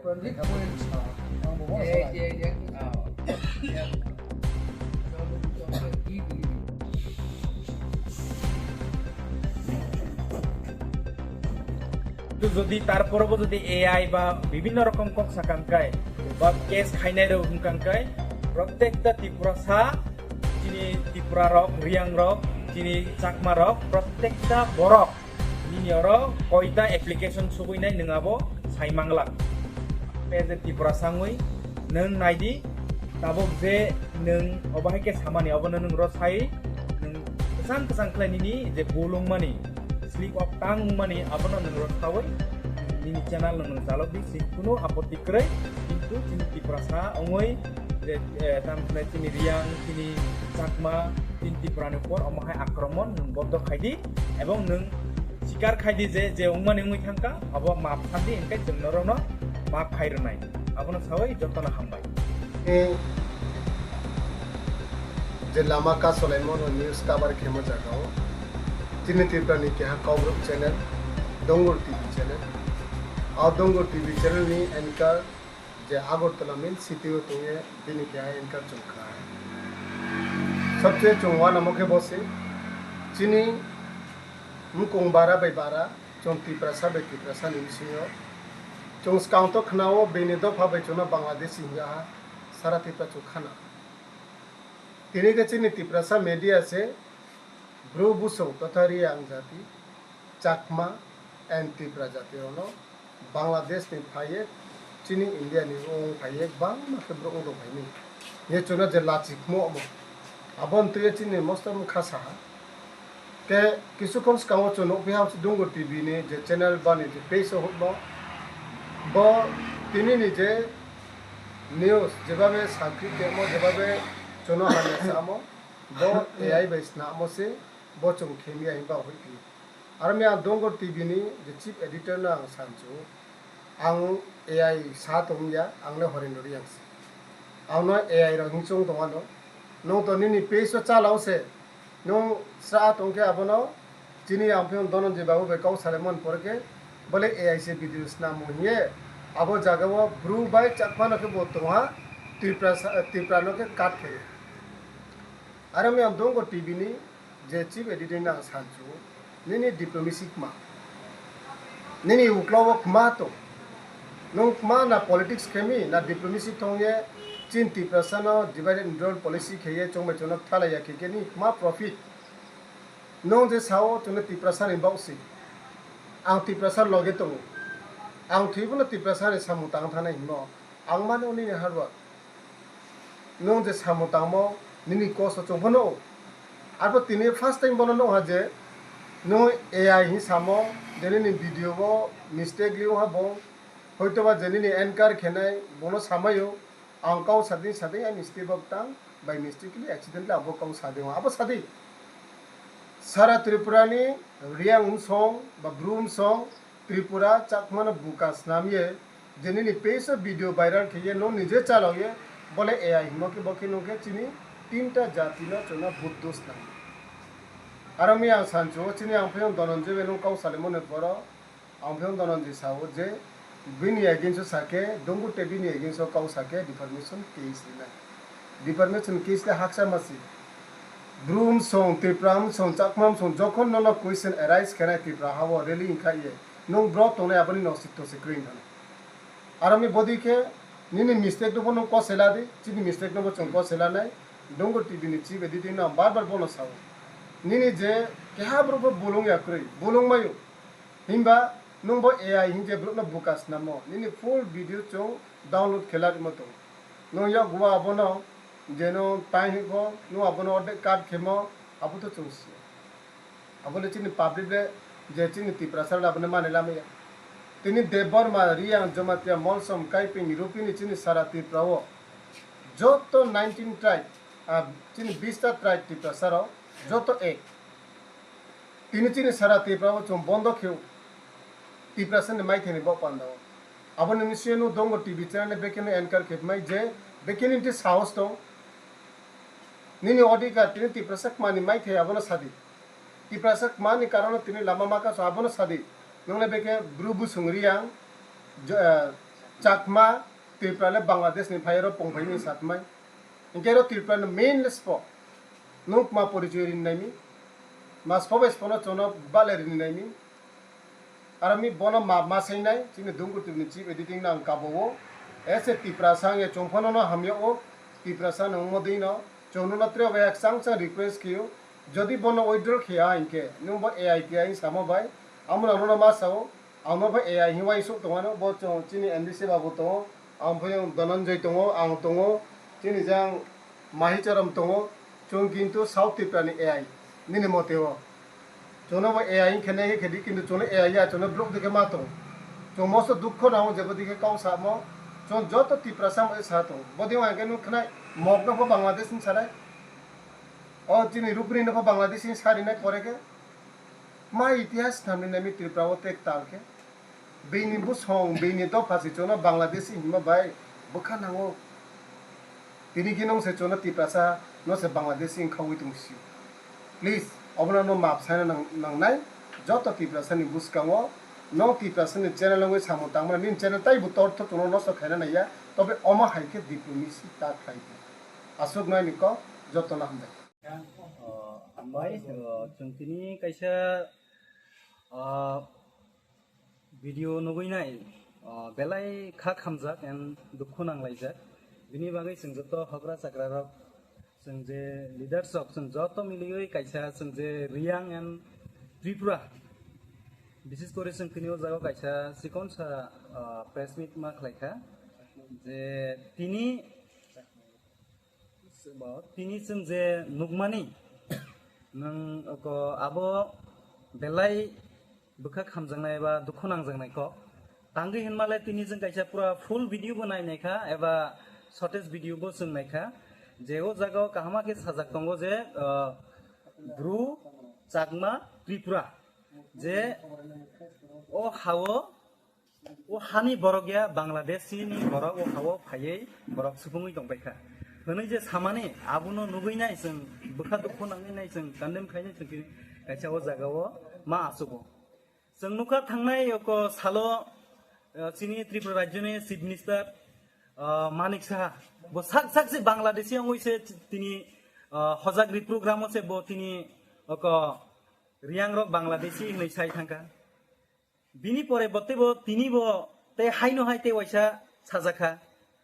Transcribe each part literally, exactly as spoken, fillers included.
Jodi tarpore bo jodi A I ba bibhinno rokom kok sakang kai ba case khainai rok hwnkang kai, prottekta Tiprasa, chini Tipra rok, Riang rok, chini Chakma rok, prottekta borok nini oro koita application subuinai nwng abo sai manglak. As a Tiprasa wngwi nwng naidi, tabuk je nwng obo hai khe samani, obono nwng ro sai, nwng kwchang kwchang khlai nini je bul wngmani, slip of tongue wngmani, abono nwng ro saui nini channel no nwng chalok di, si kunu apotti kwrwi, kintu chini Tiprasa wngwi je, eh, tamo khe chini Riang, chini Chakma, chini Tiprani upor omo hai akromon nwng bondo khai di, ebong nwng sikar khai di je, je wngmani wngwi thangkha, abo maap san di, hwnkhe chwng norokno maap khai rwnai. Abono saui jotono hambai. Ni je lama kasolaimo no news cover khemo jagao, chini Tripura ni keha Kokborok channel, Dongur T V channel. O Dongur T V channel ni anchor je Agartala main city o tongye bini keha anchor chwng kha. Sabse chwng uanamo khe bo se chini mukung bara bai bara, chwng Tiprasa bai Tiprasa ni bisingo. Chwng swkang to khwnao bini dopha bai chwngno Bangladesh hingya ha, sara Tripura chwng khana. Tini khe chini Tiprasa media se Bru busung totha Riang jati, Chakma and Tripura jati rokno Bangladesh ni phaiye, chini India ni wng phaiye, bangma khe borok wng tong phaini. Ye chwngno je lachikmo omo. Aboni twiwi chini mosto wng kha saha. Khe kisu khon swkango chwng nukphi ha Dongur T V ni je channel bani je page o hwnmo. Bo tini ni je news jebabe sakri temo, jebabe chwngno hamya samo, bo A I bai snamo se, bo chwng khemya hinba hoi phi. Aro mi ang Dongur T V ni je chief editor no ang sanchu, ang A I sa tongya, ang le Horendra Riang se. Ang no A I rok hing chung tong ano. Nwng to nini page o chalao se. Nwng sra tong khe abono chini ang phiyong Dhananjay babu bai kok salai man por khe bole A I se video snamo hiye. Abo jaga o Bru bai Chakma no khe bo tongha, Tripura sa-, Tripura no khe cut khe. Aro mi ang Dongur T V ni je chief editor no ang sanchu, nini diplomacy kma? Nini ukla o kma tong? Nwng kma na politics khemi na diplomacy thongye chin Tiprasa no divide and rule policy kheye chongbai chongno thalaiya khe khe ni kma profit? Nwng je sao chwngno Tiprasa ni bausi, ang Tiprasa loge tongo, ang thwibo no Tiprasa ni samung tang thana hinmo, ang mano nini hardwork. Nwng je samung tangmo nini kosto chwng phano. Arbo tini first time bono nukha je nwng A I hin samo je nini video o mistake liyo ha bo. Hoito ba je nini anchor khenai bono samayo. Ang kau sading sading ai mistake bo tang by mistakenly accidentally abo kau sading abo sadi. Sara Tripura ni Riang wngsong ba Bru wngsong Tripura Chakma no buka snam ye je nini page o video viral khe ye no nije chalao ye bole A I himo khe bo khe no khe chini tinta jati no chwngno buddo snam. Aro mi ang sanchu o chini ang phiyong Dhananjay bai no kau salimo ni poro ang phiyong Dhananjay sao je bini against o sake Dongur te bini against o kau sake defamation case rinai. Defamation case le haksa masi. Bru wngsong, Tripura wngsong, Chakma wngsong, jokhon nono question arise khenai Tripura hao rally wngkha ye, nwng bro tongnai aboni nosik tosik kwrwi wngkha. Aro mi bodi khe nini mistake no bo nwng kosela di, chini mistake no bo chwng kosela nai. Dongur T V ni chief editor no ang bar bar bono sao. Nini je keha borok bo bulung ya kwrwi, bulung mayo. Himba nwng bo A I hin je borok no buka snamo, nini full video chwng download khela rimo tongo. Nwng yak gua abono je nwng time hiko, nwng abono ordek cut khemo, abo to chwng si. Abole chini public le je chini Tiprasa le abone mani lamaya. Tini Debbarma, Riang, Jamatia, Molsom, Kaiping, Rupini chini sara Tripura o joto nineteen tribe, ah, chini bista tribe Tiprasa rok joto ek. Tini chini sara Tripura o chwng bondo kheo. Tiprasa ni maithai ni bo panda o. Aboni ni siyanu Dongur T V channel ni bekhe no anchor khepmai je bekhe ni twi sahos tong. Nini odhikar tini Tiprasa kma ni maithai abono sadi. Tiprasa kma ni karon tini lama makaso abono sadi. Nongle bekhe Bru busung Riang, jo-, eh, Chakma, Tripura le Bangladesh ni phai oro pongphai ni satmai. Hinkhe oro Tripura ni main le spo. Nwng ma porichoi rin nai mi. Ma spo bai spo no chono bale rin nai mi. Aro mi bono ma ma sai nai, chini Dungur T V ni chief editing no ang kabo o. Ese Tiprasa ang ya chongphano no hamya o. Tiprasa no wngmo dei no. Chwngno no tre bai chang chang request khiyo. Jodi bono withdraw khiya hinkhe, nwng bo A I T I samo bai. Amo no no ma sao. Ang no pha A I hinwi sok tongmano, bo chwng chini M D C babu tongo, ang pha Dhananjay tongo, ang tongo, chini jang Mahicharam tongo, chwng kintu South Tripura ni A I, nini mote o. Chwngno bo A I hinkhe nai hinkhe di, kintu chwngno A I ya, chwngno block dikhe ma tong. Chwng moso dukho nango jebo dikhe kau samo, chwng joto Tiprasa mo sa tong. Bodi wngkhe nwng khnai mokno pha Bangladesh ni sarai. O chini rukri no pha Bangladesh ni sari nai pore khe. Ma itihas thamni nami Tripura o tek tal khe. Bini busong, bini dopha se chono Bangladeshi hinma bai bwkha nango. Tini kinong se chono Tiprasa no se Bangladeshi wngkhawi tong si. Please, obono no map saina nang, nangnai. Joto Tiprasa ni bwskango, no Tiprasa ni channel wngwi samung tangmani, nini channel tai bo tor thok tono nosto khaina naiya. Tobe omo hai khe diplomacy ta khlai di. Aswk nai ni kok, joto no hambai. O, hambai, o, chwng tini kaisa, o, video nugwi nai, o, belai kha khamjak and dukhu nanglaijak. Bini bagwi chwng joto hogra chakrarok, chwng je leaders rok, chwng joto miliwi kaisa chwng je Reang and Tripura, bises kore chwng tini o jaga kaisa chikonsa, o, press meet ma khlaikha, je tini Bo tini chwng je nukmani, nwng oko abo belai bwkha khamjaknai eba dukhu nangjaknai kok. Tangwi hinmale tini chwng kaisa pura full video bo nai naikha eba shortest video bo chwng naikha. Je o jaga o kaham khe sajak tongo je, ah, Bru, Chakma, Tripura. Je o hao O hani borok ya Bangladeshi ni borok o hao phaiwi borok supungwi tongpaikha. Hwnwi je samani abono nugwi nai chwng bwkha dukhu nangwi nai chwng condemn khainai chwng khe kaisa o jaga o ma achugo. Chwng nukha thangnai oko salo, eh, chini Tripura rajyoni Chief Minister, eh, Manik Saha bo sak sak se Bangladeshi wngwi se tini, eh, hojagri program o se bo tini oko Reang rok Bangladeshi hwnwi sai thangkha. Bini pore bo teibo tini bo tei haino hai tei waisa sajakha,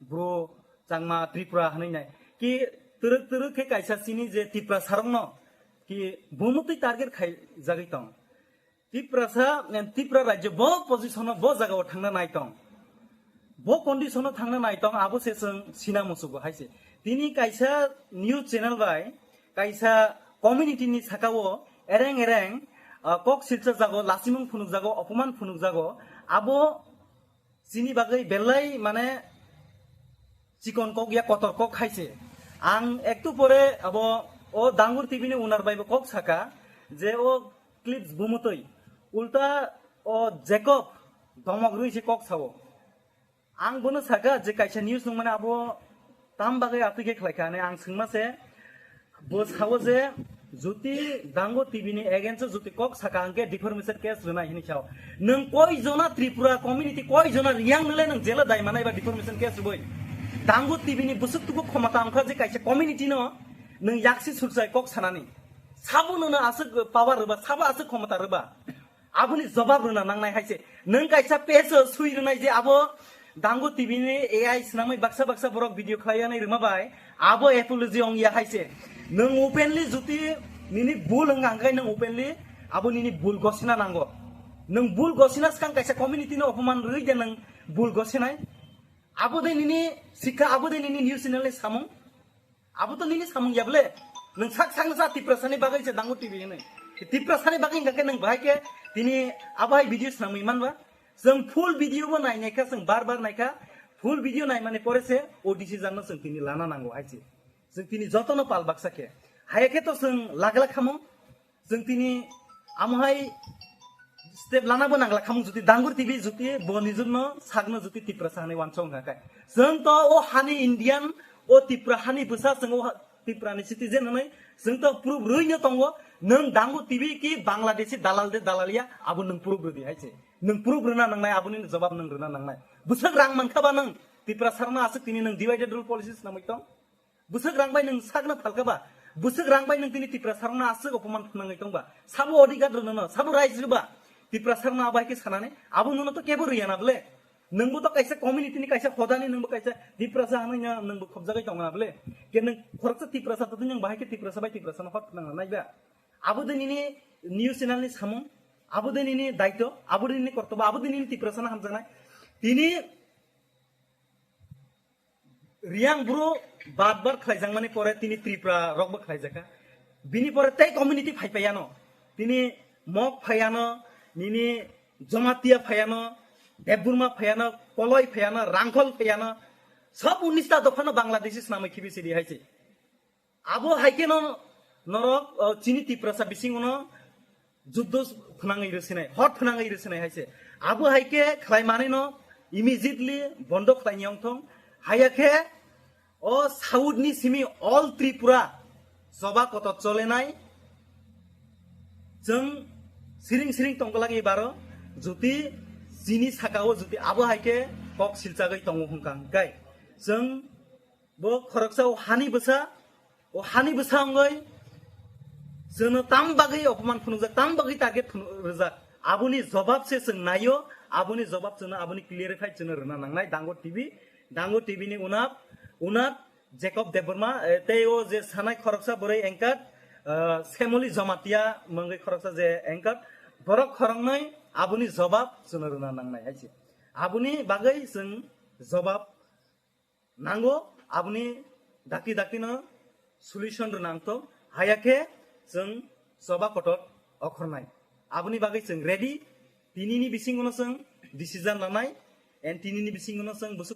Bru, Changma, Tripura hwnwi nai. Ki twrwk twrwk khe kaisa chini je Tiprasa rokno ki bumutwi target khai jagwi tong. Tiprasa, em, Tripura rajyo bo position o bo jaga o thangna nai tong. Bo condition o thangna nai tong, abo se chwng sina musugo hai se. Tini kaisa news channel bai kaisa community ni saka o ereng ereng, ah, kok silcha jago, lasimung phunuk jago, opoman phunuk jago, abo chini bagwi belai mane chikon kok ya kotor kok hai se. Ang ektu pore abo o Dangur T V ni owner bai bo kok saka je o clips bumutwi ulta o Jacob domok rwi se kok sao. Ang bono saka je kaisa news nung mane abo tam bagwi atwi khe khlai kha hinwi ang swngma se. Bo sao je juti Dango T V ni against o juti kok saka hwnkhe defamation case rwnai hinwi sao. Nwng koi jona Tripura community, koi jona Reang nole nwng jela dai manai ba defamation case rwbai? Dango T V ni bwswk tubu khomota wngkha je kaisa community no nwng yaksi surchai kok sanani. Sabo nwngno aswk power rwba, sabo aswk khomota rwba? Aboni jobab rwna nangnai hai se. Nwng kaisa page o sui rwnai je abo Dango T V ni A I swnamwi baksa baksa borok video khlai yanai rwma bai abo apology ong ya hai se. Nwng openly juti nini bul wngkha hwnkhe nwng openly abo nini bul gosina nango. Nwng bul gosina swkang kaisa community no opoman rwui de nwng bul gosinai. Abo de nini sikha, abo de nini news channel ni samung. Abo to nini samung ya bole. Nwng sak sak sa Tiprasani bagwi se Dango T V hinwi. Tiprasani bagwi hwnkha khe nwng bahai khe tini abo hai video swnamwi manba. Chwng full video bo nai naikha, chwng bar bar naikha. Full video naimani pore se o decision no chwng tini lana nango hai se. Chwng tini jotono pal baksa khe. Haya khe to chwng lagla khamung. Chwng tini amo hai step lana bo nangla khamung juti Dangur T V juti bo nijwkno sakno juti Tiprasa hinwi wansong wngkha khe. Chwng to o hani Indian, o Tipra hani bwsa chwng o ha-, Tipra ni citizen hinwi chwng to proof rwino tongo. Nwng Dangur T V ki Bangladeshi dalal de dalal ya abo nwng proof rwdi hai se. Nwng proof rwna nangnai, aboni jobab nwng rwna nangnai. Bwswk rang mankha ba nwng Tiprasa rokno aswk tini nwng divided rule policy swnamwi tong? Bwswk rang bai nwng sakno phalkha ba? Bwswk rang bai nwng tini Tiprasa rokno aswk opoman phwnangwi tong ba? Sabo odhikar rwno no, sabo rights rwba? Tiprasa rokno abo hai khe sanani, abo nono to kebo rwya na bwle. Nwngbo to kaisa community ni kaisa hodani, nwngbo kaisa Tiprasa hwnwi no nwngbo khobjagwi tong na bwle. Ke nwng khoroksa Tiprasa to nwng bahai khe Tiprasa bai Tiprasa no hot phwnang nai ba? Abo de nini news channel ni samung, abo de nini daito, abo de nini kortobo, abo de nini Tiprasa no hamjaknai. Tini Riang bru badbar khlaijakmani pore tini Tripura rokbo khlaijakha. Bini pore tei community phaipaiyano. Tini Mok phaiyano, nini Jamatia phaiyano, Debburma phaiyano, Koloi phaiyano, Rangkhol phaiyano. Sob unista dophano Bangladeshi swnamwi khibi sidi haise. Abo hai khe no norok, o, chini Tiprasa bisingo no juddo phwnangwi rwsinai, hot phwnangwi rwsinai hai se. Abo hai khe khlai manwi no immediately bondo khlai ni wng thung. Haya khe o South ni simi all Tripura joba kotor cholenai. Chwng siring siring tongglagwi baro, juti chini saka o juti abo hai khe kok silchagwi tongo hwnkha hwnkhe chwng bo khoroksa o hani bwsa, o hani bwsa wngwi chwngno tam bagwi opoman phunukjak, tam bagwi target phunu-, rwjak. Aboni jobab se chwng naio, aboni jobab chwngno, aboni clarify chwngno rwna nangnai Dango T V. Dango T V ni unap, unap Jacob Debbarma, eh, tei o je sanai khoroksa bwrwi anchor, eh, Semoli Jamatia mungwi khoroksa je anchor, borok khoroknwi aboni jobab chwngno rwna nangnai hai se. Aboni bagwi chwng jobab nango, aboni dakti dakti no solution rwna nangtong, haya khe chwng choba kotor okhornai. Aboni bagwi chwng ready, tinini bisingo no chwng decision lanai, and tinini bisingo no chwng bwswk